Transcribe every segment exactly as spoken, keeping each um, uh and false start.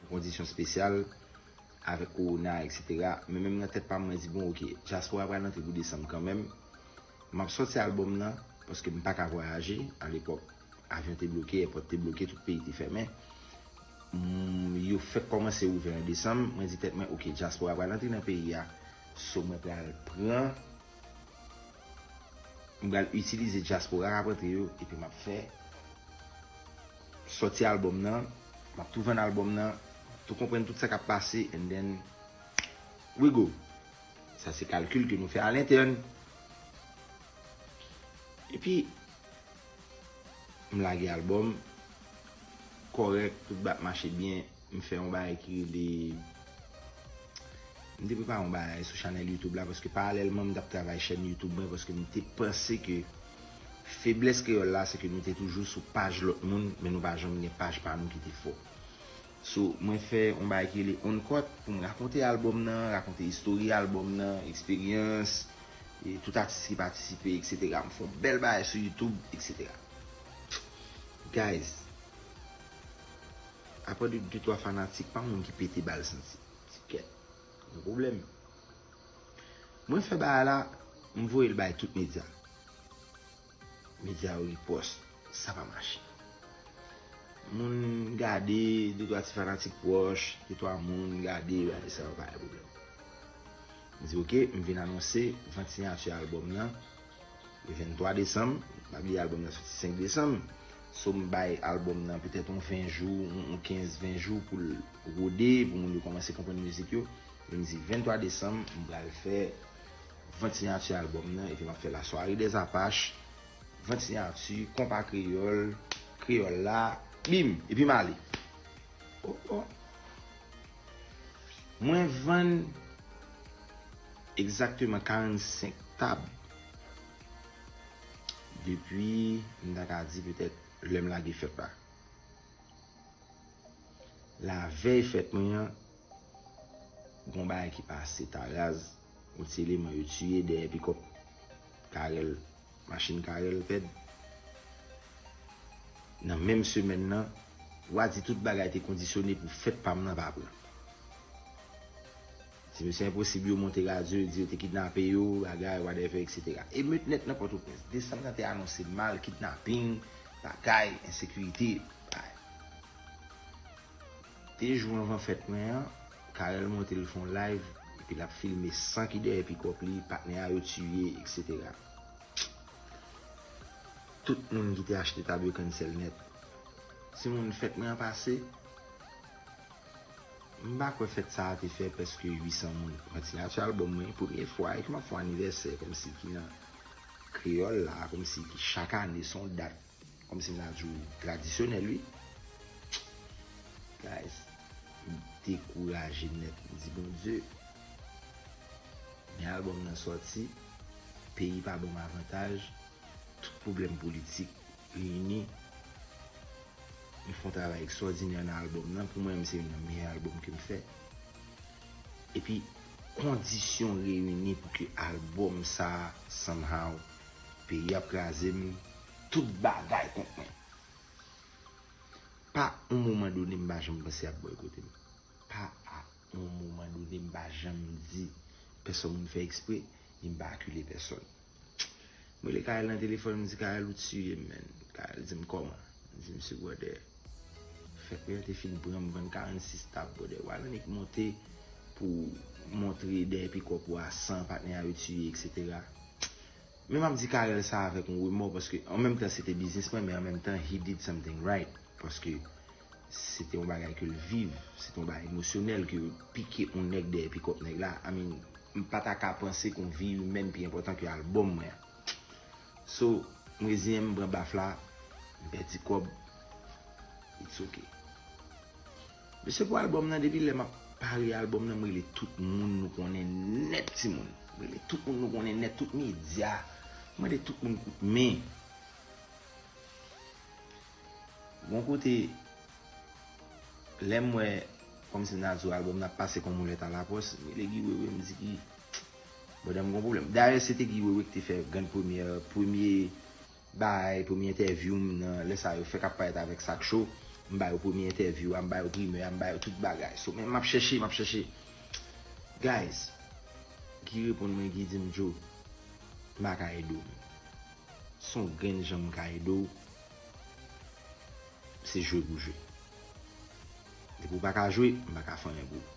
kondisyon espesyal avèk kowona, etsetera. Men menm nan tèt pa m, mwen di, bon, oke, dyaspora pral antre pou desanm kanmenm. M ap sòti albòm nan, paske m pa ka vwayaje. Alepòk, avyon te bloke, èpòt te bloke, tout peyi te fèmen. Mm, yo fèk kòmanse ouvè an desanm. Mwen di tèt mwen, oke, dyaspora pral antre nan peyi a. So, mwen pral pran, mwen pral itilize dyaspora k ap antre yo, epi m ap fè sòti albòm nan, m ap tou vann albòm nan, tou konprann tout sa k ap pase, and then we go. Sa se kalkil ke nou fè a lentèn. Epi, m lage albòm, kòrèk, tout bat mache byen, m fè yon bagay ki rele, m te prepare yon bagay sou chanèl YouTube la, paske paralèlman m t ap travay chèn YouTube mwen, paske m te panse ke feblès kreyòl la, se ke nou te toujou sou paj lòt moun, men nou pa janm gen paj pa nou ki te fò. So, mwen fè yon bagay ki rele On Court pou m rakonte albòm nan, rakonte istori albòm nan, eksperyans, e tout atis ki patisipe, etsetera. M fè yon bèl bagay sou YouTube, etsetera. Guys, apre de, de twa fanatik, pa moun ki pete bal santi. Ti kèt. Yon pwoblèm. Mwen fè bagay la, m voye l bay tout medya. Medya yo ripòs, sa pa mache. Moun gade, de twa ti fanatik pwòch, de twa moun gade, gade sa yo pa gen pwoblèm. M di, oke, m vin anonse vant siyati albòm nan le venntwa desanm. Pa bliye albòm nan soti senk desanm. So, m bay albòm nan petèt yon ven jou, yon, yon kenz, ven jou pou l rode, pou moun yo kòmanse konprann mizik yo. Lundi venntwa desanm, m pral fè vant siyati albòm nan, epi m ap fè la soirée des Apaches, vant siyati, konpa kreyòl, kreyòl la, bim, epi m ale. Oh, oh. Mwen vann egzakteman karannsenk tab depi, m ta ka di, petèt lè m lage fèt la. Lavèy fèt mwen an, gon bagay ki pase ta raz, yon ti eleman yo tiye dèyè pikòp Carel, machin Carel pèd. Nan menm semèn nan, w a di tout bagay te kondisyone pou fèt pa m nan pa pran. Ti mesye enposib yo monte radyo, yo di yo te kidnape yo, bagay, whatever, etsetera. Emet nèt nan Pòtoprens. Desanm nan te anonse mal, kidnaping, bagay, ensekirite, bagay. De jou anvan fèt mwen an, Carel monte l fè yon live, epi l ap filme san ki dèyè pikòp li, patnè a yo tiye, etsetera. Tout moun ki te achte tab yo cancel nèt. Timoun, fèt mwen an pase, m pa kwè fèt sa a te fè prèske uit san moun. Mwen siyati albòm mwen, premye fwa, e ke m ap fè yon anivèsè kòmsi ki nan kreyòl la, kòmsi ki chak ane se yon dat, kòmsi m ta di w tradisyonèl, wi. Guys, m dekouraje nèt. M di, Bondye, men albòm nan sòti, peyi pa ban m avantaj, tout pwoblèm politik reyini. M fè yon travay ekstwòdinè nan albòm nan. Pou mwen menm, se youn nan meyè albòm ke m fè. Epi, kondisyon reyini pou ke albòm sa a, somehow, peyi ap kraze m, tout bagay kont mwen. Pa yon moman done m pa janm panse y ap bòykote m. Pa yon moman done m pa janm di pèsonn moun fè ekspre, ni m pa akile pèsonn. M rele Carel nan telefòn, m di, Carel, ou tiye m, man. Carel di m, kòman? M di, mesye, brother, fèt mwen an te fin pran m vann karannsis tab, brother. W al annik monte pou montre dèyè pikòp ou a san patnè a yo tiye, etsetera. Men m ap di Carel sa avèk yon remò, paske an menm tan se te biznis mwen, men an menm tan he did something right. Paske se te yon bagay ke l viv, se te yon bagay emosyonèl ke yo pike yon nèg dèyè pikòp nèg la. I mean, m pa ta ka panse ke yon vi imèn pi enpòtan ke albòm mwen an. So, m reziyen m, m pran baf la, m pèdi kòb, it's ok. Mesye, pou albòm nan, depi lè m ap pare albòm nan, m rele tout moun nou konnen nèt, timoun. M rele tout moun nou konnen nèt, tout medya. M mande tout moun kout men. Gon kote, lè m wè, kòmsi m ta di w, albòm nan ap pase kòm yon lèt alapòs, m rele Guy Wewe, m di, Guy, brother, m gon pwoblèm. Dayè, se te Guy Wewe ki te fè grann premyè, premye bay, premye entèvyou m nan, lè sa yo fèk ap parèt avèk Sak Show. M ba yo premye entèvyou a, m ba yo primè a, m ba yo tout bagay. So, men m ap chèche, m ap chèche. Guys, Guy reponn mwen, Guy di m, Joe, m pa ka ede w. Se yon grenn jan m ka ede w, se jwe pou jwe. Depi w pa ka jwe, m pa ka fè anyen pou ou.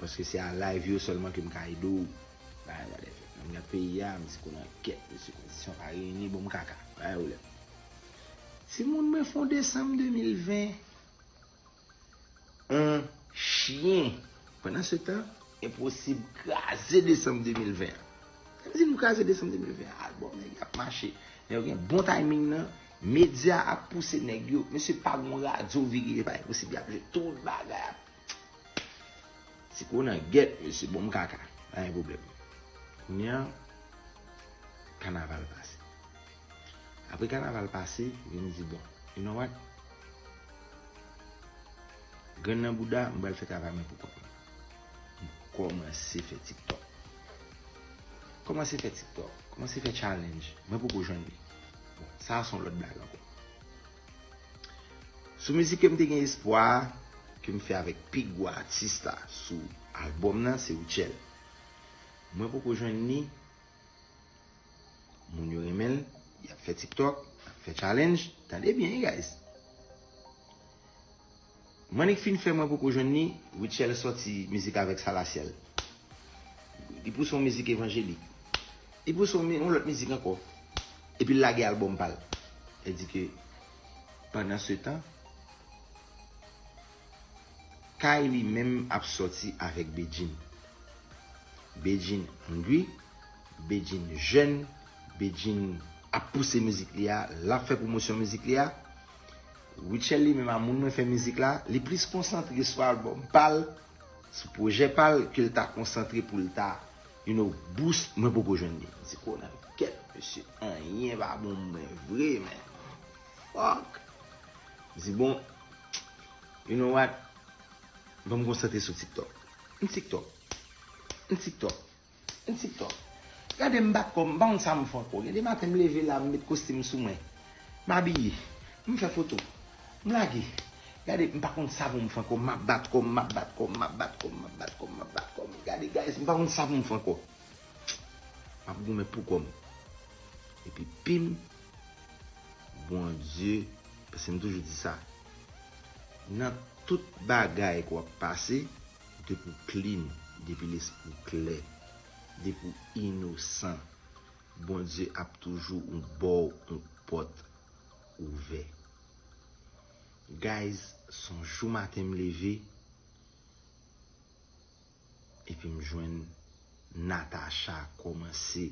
Paske se a live yo sèlman ke m ka ede w. Bagay whatever. Nan m gad peyi a, m di konnen kèt, mesye, kondisyon pa reyini, bon, m kaka. Bagay pwoblèm. Timoun, mwen fè yon desanm de mil ven. On chyen. Pandan se tan, Enposib kraze desanm de mil ven an. Sa vle di nou kraze desanm de mil ven an. Albòm nèg yo ap mache. Nèg yo gen bon timing nan. Medya ap pouse nèg yo. Mesye, pa gon radyo vire, pa Enposib, y ap jwe tout bagay. Ti kou nan gèt, mesye, bon, m kaka. Pa gen pwoblèm. Kounye a, kanaval pase. Apre kanaval pase, yo vin di, bon, you know what? Grenn nan bouda, m pral fè travay mwen pou kont mwen. M kòmanse fè TikTok. Kòmanse fè TikTok. Kòmanse fè challenge. Mwen poko jwenn li. Bon, sa a se yon lòt blag ankò. Sou mizik ke m te gen espwa ke m fè avèk pi gwo atis la sou albòm nan, se Rutshelle. Mwen poko jwenn li. Moun yo renmen l, y ap fè TikTok, y ap fè challenge. Tande byen, wi, guys. Mannik fin fè mwen poko jwenn li, Rutshelle sòti mizik avèk Salaciel. Li pouse yon mizik evanjelik. Li pouse yon mi- yon lòt mizik ankò. Epi l lage albòm pa l. Li di ke pandan se tan, Kylie menm ap sòti avèk Bedjine. Bedjine angry, Bedjine jèn, Bedjine ap pouse mizik li a, l ap fè pwomosyon mizik li a. Rutshelle li menm a moun mwen fè mizik la, li plis konsantre sou albòm pa l, sou pwojè pa l, ke l ta konsantre pou l ta, you know, boost, mwen poko jwenn li. M di, konnen kèt, mesye, anyen pa bon mwen vre, men. Fuck. M di, bon, you know what? Ban m konsantre sou TikTok. M TikTok. M TikTok. M TikTok. Gade m bat kò m, m pa konn sa m fè ankò. Gade maten m leve la, m met kostim sou mwen. M abiye. M fè foto. M lage. Gade, m pa konn sa pou m fè ankò. M ap bat kò m, m ap bat kò m, m ap bat kò m, m ap bat kò m, m ap bat kò m. Gade, guys, m pa konn sa pou m fè ankò. M ap goumen pou kò m. Epi pim, Bondye, paske m toujou di sa, nan tout bagay ke w ap pase, depi w clean, depi lespri w klè, depi w inosan, Bondye ap toujou ou ba w yon pòt ouvè. Guys, se yon jou maten m leve, epi m jwenn Natacha kòmanse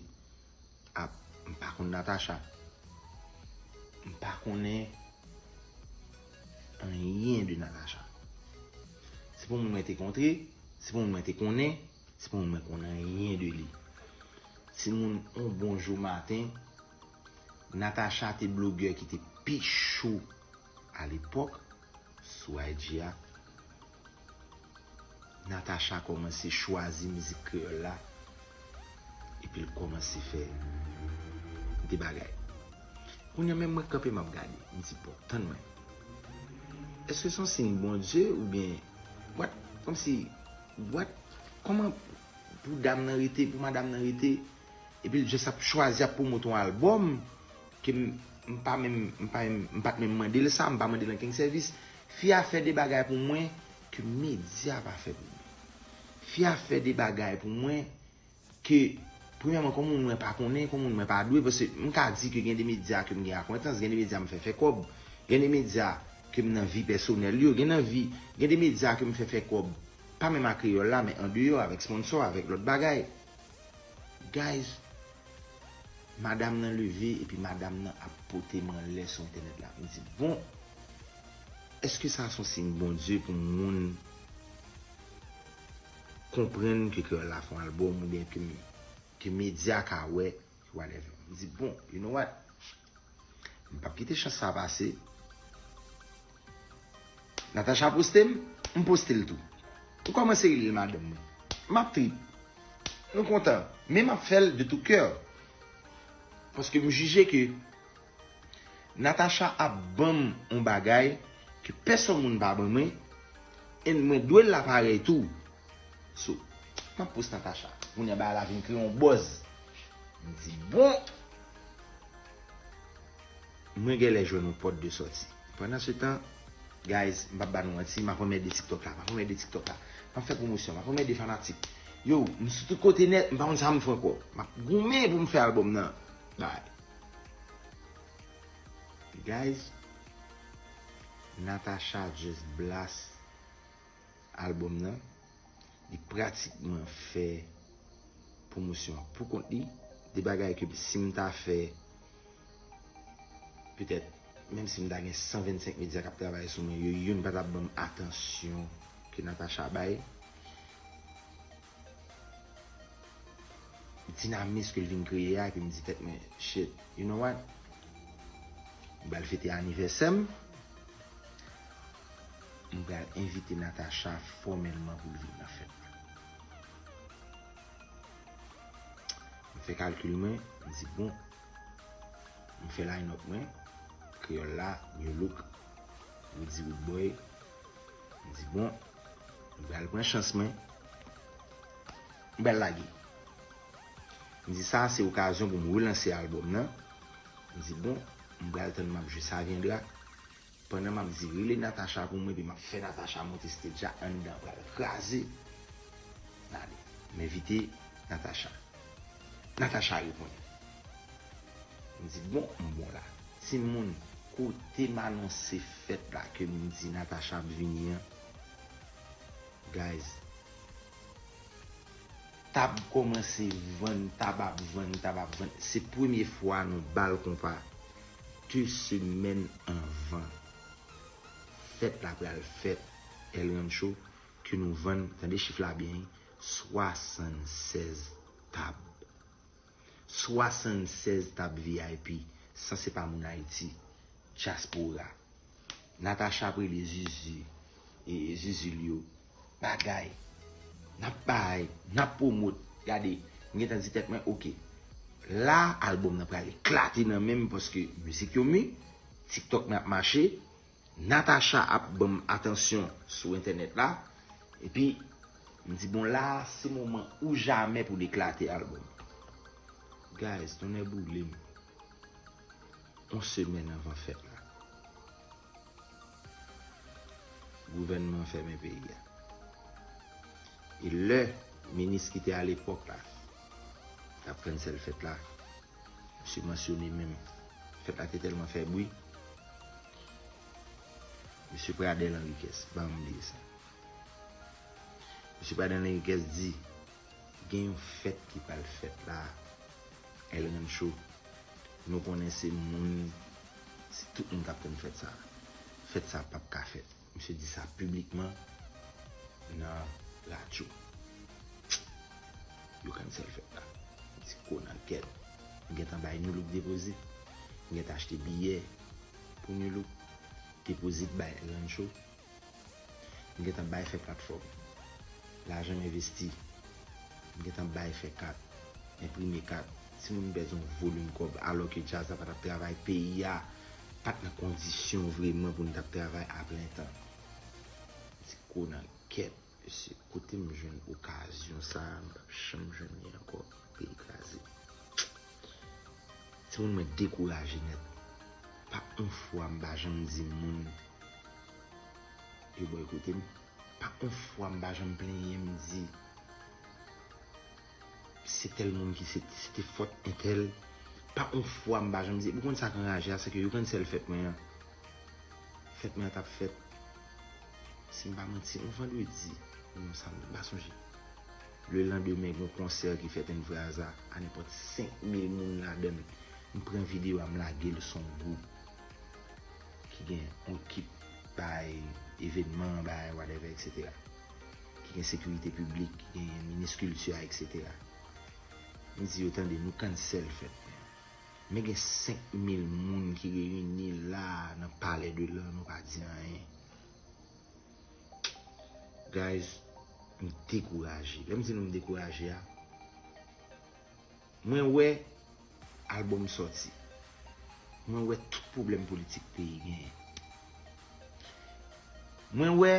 ap, m pa konn Natacha. M pa konnen anyen de Natacha. Se pa yon moun mwen te kontre, se pa yon moun mwen te konnen, se pa yon moun mwen konn anyen de li. Timoun, yon bon jou maten, Natacha te blogè ki te pi cho alepòk sou I G a. Natacha kòmanse chwazi mizik kreyòl la, epi l kòmanse fè de bagay. Kounye a menm mwen kanpe m ap gade, m di, bon, tann mwen. Èske se yon siy Bondye oubyen what? Kòmsi, what? Kòman pou dam nan rete, pou madanm nan rete, epi l just ap chwazi ap pwomot yon albòm ke m, m pa menm, m pa menm, m pa t menm mande l sa, m pa mande l ankenn sèvis. Fi a fè de bagay pou mwen ke medya pa fè pou mwen. Fi a fè de bagay pou mwen ke, premyèman, kòm moun mwen pa konnen, kòm moun mwen pa dwe, paske m ka di ke gen de medya ke m gen akwentans, gen de medya m fè fè kòb, gen de medya ke m nan vi pèsonèl yo, gen nan vi, gen de medya ke m fè fè kòb, pa menm a kreyòl la, men andeyò, avèk sponsò, avèk lòt bagay. Guys, madanm nan leve epi madanm nan ap pote m anlè sou entènèt la. M di, bon, èske sa se yon siy Bondye pou moun konprann ke kreyòl la fè yon albòm oubyen ke, ke medya ka wè, whatever. M di, bon, you know what? M p ap kite chans sa pase. Natacha poste m, m poste l tou. M kòmanse rele l madanm mwen. M ap trip. Nou kontan. Men m ap fè l de tout cœur. Paske m jije ke Natacha ap ban m yon bagay ke pèsonn moun pa ban mwen, and mwen dwe l la parèy tou. So, m ap post Natacha. Kounye a bagay la vin kreye yon buzz. M di, bon, mwen genlè jwenn yon pòt de sòti. Pandan se tan, guys, m p ap ba nou manti, m ap anmède TikTok la, m ap anmède TikTok la. M ap fè pwomosyon, m ap anmède fanatik. Yo, m sou tout kote nèt, m pa konn sa m fè ankò. M ap goumen pou m fè albòm nan. Bye. Guys, Natacha just blast albòm nan. Li pratikman fè pwomosyon an pou kont li. De bagay ke si m ta fè, petèt, menm si m ta gen san vennsenk medya k ap travay sou mwen, yo youn pa t ap ban m atansyon ke Natacha bay. Dinamis ke l vin kreye a, epi m di tèt mwen, shit, you know what? M pral fete anivèsè m. M pral envite Natacha fòmèlman pou l vin nan fèt la. M fè kalkil mwen, m di, bon, m fè line-up mwen, Kreyòl la, New Look, Roody Roodboy, m di, bon, m pral pran chans mwen, m pral lage. M di, sa a se okazyon pou m relanse albòm nan. M di, bon, m pral tann, m ap jwe Sa Viendra. Pandan m ap di, rele Natacha pou mwen, epi m ap fè Natacha monte stage la anndan, pral kraze. Gade, m envite Natacha. Natacha reponn. M di, bon, m bon la. Timoun, kote m anonse fèt la ke m di Natacha ap vini an, guys, tab kòmanse vann, tab ap vann, tab ap vann. Se premye fwa nou ba l konpa de semèn anvan fèt la pral fèt, El Rancho, ke nou vann, tande chif la byen, swasannsèz tab. Swasannsèz tab V I P, sa se pa moun Ayiti, dyaspora. Natacha ap rele Zuzu, e, Zuzu l yo. Bagay. N ap bay, n ap pwomot. Gade, m gentan di tèt mwen, oke. La, albòm nan pral eklate nan men m paske mizik yo mi, TikTok mwen ap mache, Natacha ap ban m atansyon sou entènèt la. Epi, m di, bon, la, se moman ou jamè pou l eklate albòm. Guys, tonnè boule m. Yon semèn anvan fèt la, gouvènman an fèmen peyi a. E lè minis ki te alepòk la t ap cancel fèt la, misye mansyone menm, fèt la te tèlman fè bri, Mesye Pradel Henriquez, pa m bliye sa. Mesye Pradel Henriquez di, gen yon fèt ki pral fèt la, El Rancho. Nou konnen se moun, se tout moun k ap tann fèt sa. Fèt sa p ap ka fèt. Misye di sa piblikman nan radyo. Yo cancel fèt la. M di, ko nan kèt. M gentan bay New Look depozit. M gentan achte biyè pou New Look. Depozit bay Rancho. M gentan bay fè platfòm. Lajan m envesti. M gentan bay fè kat. Enprime kat. Timoun bezwen yon volim kòb, alò ke djaz la pa t ap travay, peyi a pa t nan kondisyon vreman pou n t ap travay a plen tan. M di, ko nan kèt, mesye, kote m jwenn okazyon sa a, m p ap janm jwenn li ankò. Peyi kraze. Timoun, mwen dekouraje nèt. Pa yon fwa m pa janm di moun yo bòykote m. Pa yon fwa m pa janm plenyen m di se tèl moun ki se, se te fòt entèl. Pa yon fwa m pa janm di, ou konn sa k anraje a, se ke yo cancel fèt mwen an. Fèt mwen an t ap fèt, si m pa manti, yon vandredi, yon samdi, m pa sonje. Lelandemen, gen yon konsè ki fèt Envraza, a nenpòt senk mil moun ladan l. M pran videyo a, m lage l sou yon gwoup ki gen yon ekip bay evènman, bay whatever, et cetera. Ki gen sekirite piblik, ki gen minis kilti a, et cetera. M di yo, tande, nou cancel fèt mwen an. Men gen senk mil moun ki reyini la nan Palais de l'Art, nou pa di anyen. Guys, m dekouraje. Lè m di nou m dekouraje a, mwen wè albòm sòti. Mwen wè tout pwoblèm politik peyi genyen. Mwen wè,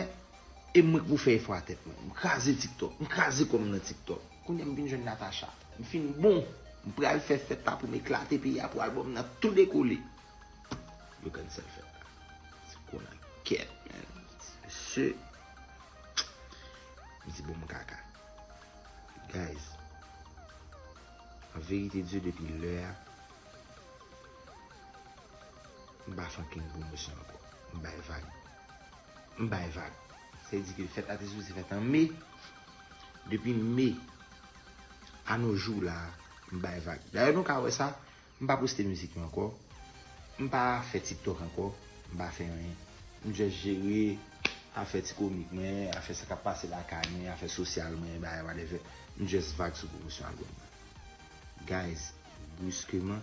e mwen k pou fè efò a tèt mwen. M kraze TikTok, m kraze kò m nan TikTok. Kounye a m vin jwenn Natacha. M fin bon, m pral fè fèt la pou m eklate peyi a, pou albòm nan tou dekole. Yo cancel fèt la. Se konakèt, man. Mesye, m di bon m kaka. Guys, an verite Dye, depi lè a, m pa fè okenn pwomosyon ankò. M bay vag. M bay vag. Sa vle di ke fèt la te sipoze fèt an me. Depi me, a nos jours la, m bay vag. Dayè, nou ka wè sa, m pa poste mizik yo ankò. M pa fè TikTok ankò. M pa fè anyen. M just jere afè ti komik mwen, afè sa k ap pase lakay mwen, afè sosyal mwen, bagay whatever. M just vag sou pwomosyon albòm mwen. Guys, briskeman,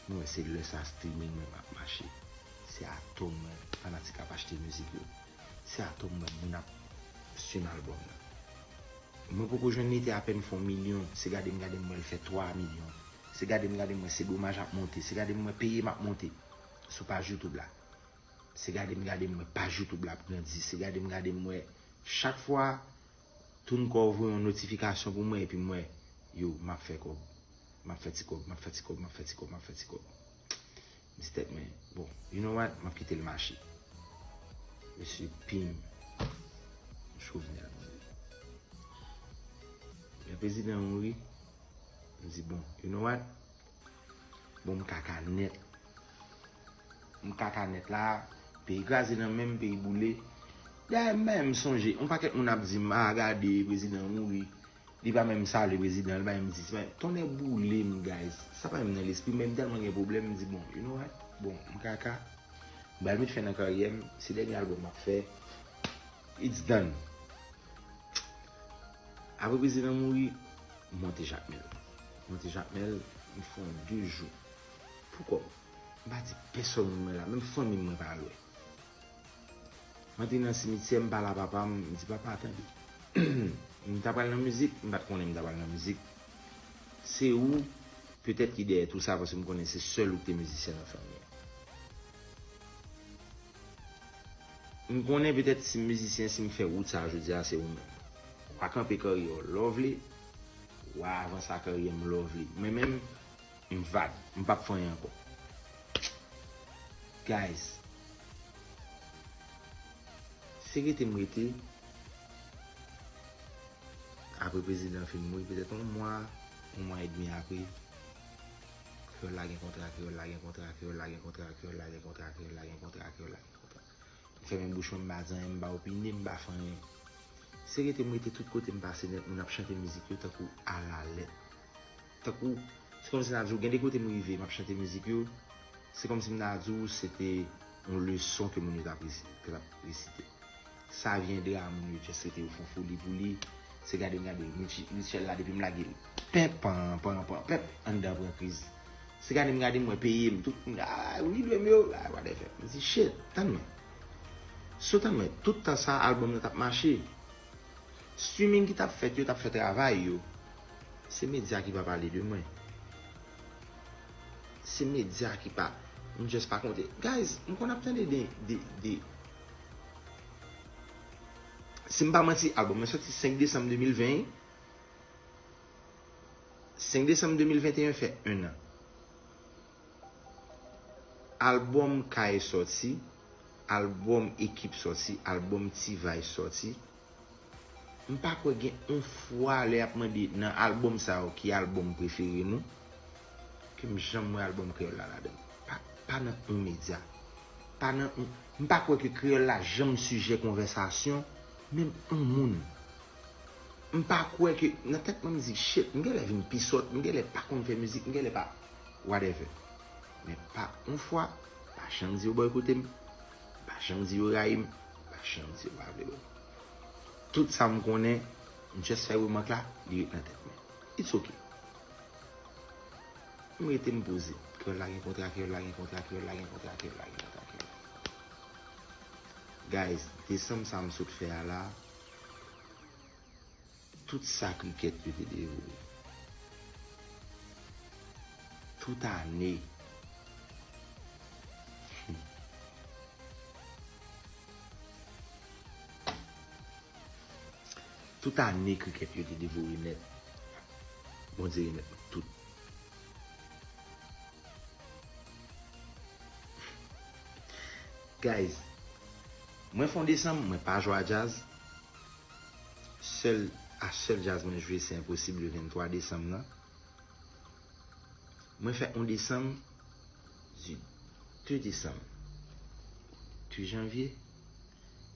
mwen wè se lè sa streaming mwen ap mache. Se atò mwen fanatik ap achte mizik yo. Se atò mwen moun ap stream albòm nan. Mwen poko jwenn lite apèn fè yon milyon. Se gade m gade m wè l fè twa milyon. Se gade m gade m wè se domaj ap monte. Se gade m wè peye m ap monte sou paj YouTube la. Se gade m gade m wè paj YouTube la ap grandi. Se gade m gade m wè chak fwa TuneCore voye yon notifikasyon pou mwen epi m wè, yo, m ap fè kòb. M ap fè ti kòb, m ap fè ti kòb, m ap fè ti kòb, m ap fè ti kòb. M di tèt mwen, bon, you know what? M ap kite l mache. Mesye Pim Jovenel mouri. Lè prezidan an mouri, m di, bon, you know what? Bon, m kaka nèt. M kaka nèt la, peyi kraze nan men m, peyi boule. Dayè, m pa menm sonje, yon pakèt moun ap di m, a, gade, prezidan an mouri. Li pa menm salye prezidan, li pa menm di, tonnè boule m, guys. Sa pa menm nan lespri m, men m tèlman gen pwoblèm, m di, bon, you know what? Bon, m kaka. M pral met fen nan karyè m, se dènye albòm m ap fè. It's done. Apre prezidan mouri, m monte Jakmèl. M monte Jakmèl, m fè yon de jou. Poukò? M pa di pèsòn moun mwen la, menm fanmi m mwen pa lwen. M antre nan simityè, m pale a papa m, m di, "Papa, tande." M ta pral nan mizik, m pa t konnen m ta pral nan mizik. Se ou, petèt, ki dèyè tou sa, paske m konnen se sèl ou ki te mizisyen nan fanmi an. M konnen petèt si m mizisyen, si m fè wout sa a jodi a, se ou menm. W a kanpe karyè w lè w vle, w a avanse a karyè m lè w vle. Mwen menm, m vag, m p ap fè anyen ankò. Guys, se rete m rete, apre prezidan fin mouri, petèt yon mwa, yon mwa edmi apre, kreyòl la gen kontra, kreyòl la gen kontra, kreyòl la gen kontra, kreyòl la gen kontra, kreyòl la gen kontra, kreyòl la gen kontra. M fèmen bouch mwen, m pa di anyen, m pa opine, m pa fè anyen. Se rete m rete tout kote m pase nèt, moun ap chante mizik yo tankou alalèt. Tankou, se kòmsi m ta di w, gen de kote m rive, m ap chante mizik yo, se kòmsi m ta di w se te yon leson ke moun yo t ap resi-, t ap resite. Ça viendra, moun yo just rete yo fè yon foli pou li. Se gade m gade Mitch-, Mitchell la depi m lage l. Pen, pan, pan, pan, pèp, anndan pran kriz. Se gade m gade m wè peye m, tout moun, ah, li dwe m yo, ah, whatever. M di, shit, tann mwen. So tann mwen, tout tan sa, albòm nan t ap mache. Streaming ki t ap fèt yo, t ap fè travay yo. Se medya ki pa pale de mwen. Se medya ki pa, m just pa konte. Guys, m konn ap tande de, de, de, si m pa manti, albòm nan sòti senk desanm de mil ven. Senk desanm de mil venteyen fè en an. Albòm Kaye sòti, albòm Ekip sòti, albòm T-Vice sòti. M pa kwè gen yon fwa lè y ap mande nan albòm sa yo ki albòm prefere nou, ke m janm wè albòm kreyòl la ladan l. Pa, pa nan yon medya. Pa nan yon, m pa kwè ke kreyòl la janm sijè konvèsasyon, menm yon moun. M pa kwè ke, nan tèt mwen, m di, shit, m genlè vin pi sòt, m genlè pa konn fè mizik, m genlè pa, whatever. Men pa yon fwa, pa janm di yo bòykote m, pa janm di yo rayi m, pa janm di yo pa vle wè m. Tout sa m konnen, m just fè remak la, li ret nan tèt mwen. It's ok. M rete m poze. Kreyòl la gen kontra, kreyòl la gen kontra, kreyòl la gen kontra, kreyòl la gen kontra, kreyòl la. Guys, desanm sa m sot fè a la, tout sa krikèt yo te devore. Tout ane. Hmm. Tout ane krikèt yo te devore nèt. Bondye remèt mwen tout. Guys, mwen fè yon desanm, mwen pa jwe a djaz. Sèl, a sèl djaz mwen jwe, se Enposib le venntwa desanm nan. Mwen fè yon desanm, di de desanm, de janvye,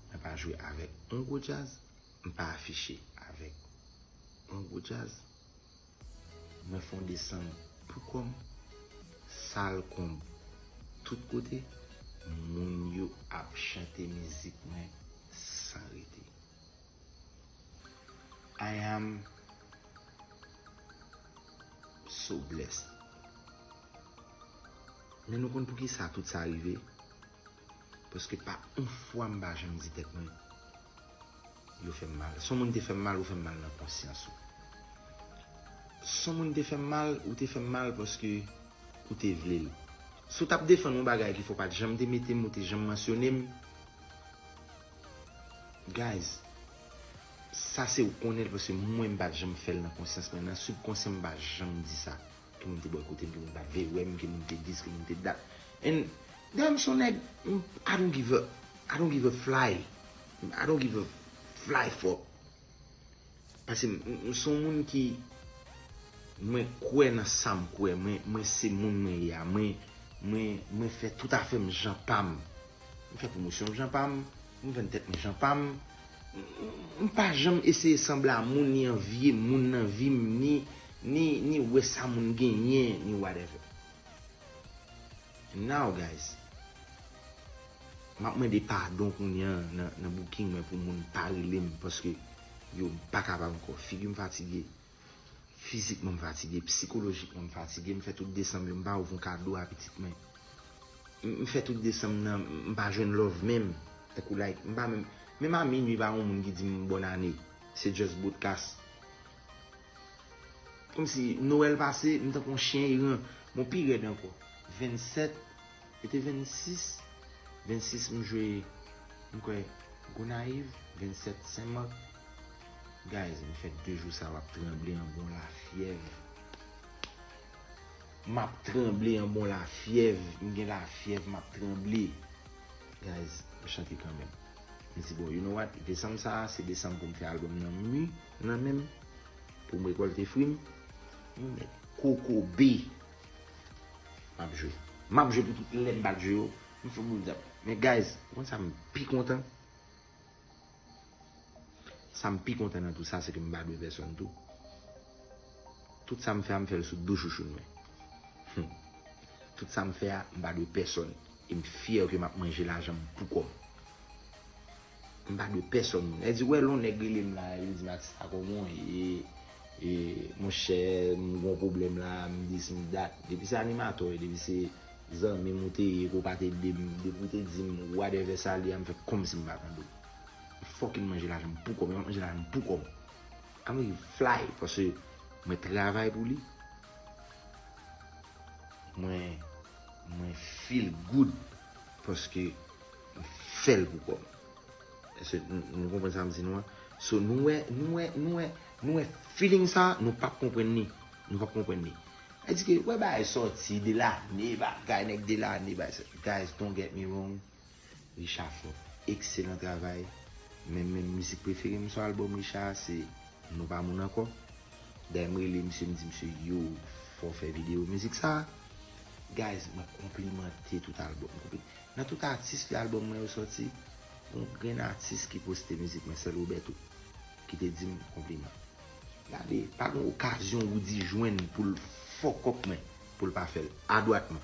mwen pa jwe avèk yon gwo djaz, m pa afiche avèk yon gwo djaz. Mwen fè yon desanm pou kò m, sal konb tout kote, moun yo ap chante mizik mwen san rete. I am so blessed. Men nou konn poukisa tout sa rive? Paske pa yon fwa m pa janm di tèt mwen, yo fè m mal. Si yon moun te fè m mal, ou fè m mal nan konsyans ou. Si yon moun te fè m mal, ou te fè m mal paske ou te vle l. Si w t ap defann yon bagay ki fè w pa t janm te mete m, ou te janm mansyone m, guys, sa se ou konnen l, paske mwen m pa t janm fè l nan konsyans mwen. Nan sibkonsyan m pa janm di sa. Ke moun te bòykote m, ke moun pa t vle wè m, ke moun te dis, ke moun te dat. And damn, son nèg, m- I don't give a, I don't give a fly. I don't give a fly fuck. Paske m, m, m se yon moun ki, mwen kwè nan sa m kwè, mwen, mwen se moun mwen ye a, mwen, mwen, mwen fè tout afè m jan pa m. M fè pwomosyon m jan pa m, m vann tèt mwen jan pa m. M, m, m pa janm eseye sanble a moun, ni anviye moun nan vi m, ni, ni, ni wè sa moun genyen, ni whatever. Now, guys, m ap mande padon kounye a nan, nan booking mwen pou moun pa rele m, paske yo, m pa kapab ankò. Figi m fatige, fizikman m fatige, psikolojikman m fatige. M fè tout desanm yo, m pa ouvri yon kado a pitit mwen. M, m fè tout desanm nan, m pa jwenn love menm. Tankou like, m pa menm, menm a minui pa yon moun ki di m bòn ane. Se just broadcast. Kòmsi Nwèl pase, m tankou yon chen eran. Bon, pi rèd ankò. Vennsèt, e te vennsis? Vennsis m jwe, m kwè, Gonayiv, vennsèt Senmak. Guys, m fè de jou sa yo ap tranble an bon lafyèv. M ap tranble an bon lafyèv. M gen lafyèv, m ap tranble. Guys, m chante kanmenm. M di, bon, you know what? Desanm sa a, se desanm pou m fè albòm nan mi, nan men m, pou m rekòlte fri m. Yon nèg kokobe. M ap jwe. M ap jwe pou tout lè m pa t jwe yo. M fè boul djab. Men, guys, ou konn sa m pi kontan? Sa m pi kontan nan tout sa, se ke m pa dwe pèsonn tou. Tout sa m fè a, m fè l sou do chouchou mwen. Hmm. Tout sa m fè a, m pa dwe pèsonn. E m fyè ke m ap manje lajan m pou kò m. M pa dwe pèsonn moun. Lè di, wè, lè yon nèg rele m la, epi l di m, "Atis la, kòman w ye? E, monchè, m gon pwoblèm la, m dis, m dat." Depi se animatè w ye, depi se zanmi m ou te ye, ke w pa t ede m, depi w te di m whatever sa l ye a, m fè kòmsi m pa tande w. M fucking manje lajan m pou kò m, m ap manje lajan m pou kò m. I'm gonna fly, paske mwen travay pou li. Mwen, mwen feel good, paske m fè l pou kò m. Èske nou, nou konprann sa m di nou an? So, nou wè, nou wè, nou wè, nou wè feeling sa, nou p ap konprann li. Nou p ap konprann li. Sa di ke, wè, bagay sòti, de lane, bagay, nèg de lane, bagay sa. Guys, don't get me wrong. Richard fè yon ekselan travay. Men, men mizik prefere m sou albòm Richard a, se Nou Pa Moun Ankò. Dayè, m rele misye, m di misye, yo, fò w fè videyo mizik sa a. Guys, mwen konplimante tout albòm. Konpli-, nan tout atis ke albòm mwen yo sòti, gon grenn atis ki poste mizik mwen, sèl Roberto ki te di m konpliman. Gade, pa gen okazyon Roody jwenn pou l fuck up mwen, pou l pa fè l. Adwatman.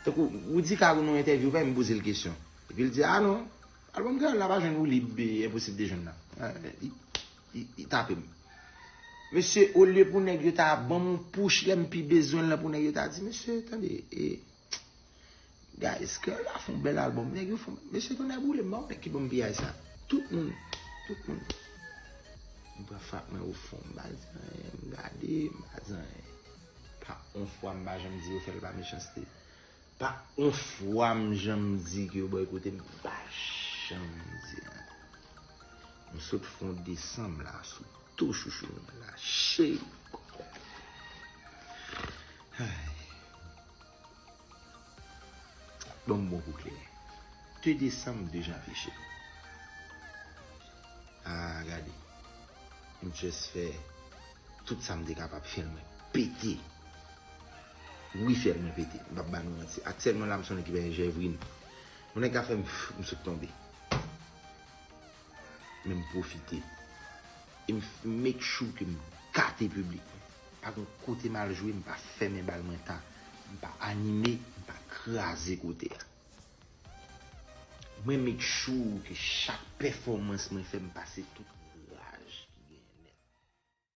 Tankou Roody ka nan yon entèvyou, pa menm poze l kesyon. Epi l di, "Ah non, albòm kreyòl la pa jwenn woulib, e, Enposib te jwenn la." Ah, li, li, li tape m. Mesye, olye pou nèg yo ta ban m yon push lè m pi bezwen l lan, pou nèg yo ta di, "Mesye, tande, e, guys, kreyòl la fè yon bèl albòm." Nèg yo fè, mesye, tonnè boule m, pa wè nèg ki ban m piyay sa. Tout moun, tout moun. M pran frap mwen ofon, m pa di anyen, m gade, m pa di anyen. Pa yon fwa m pa janm di yo fè l pa mechanste. Pa yon fwa m janm di ke yo bòykote m, m pa janm di anyen. M Sot fè yon desanm la sou tou chouchou mwen la. Cheri. Ay. Ban m bon kou klè. De desanm, de janvye, cheri. Ah, gade. M just fè tout sa m te kapab fè l, mwen pete. Wi, fè l, mwen pete. M p ap ba nou manti. Aktyèlman la, m se yon nèg ki benyen jèvrin. Yon nèg ka fè m, m sot tonbe. Men m pwofite. E m f-, make sure ke m gate piblik mwen. Pa gen kote m al jwe, m pa fèmen bal mwen ta. M pa anime, m pa kraze kote a. Mwen make sure ke chak pèfòmans mwen fè, m pase tout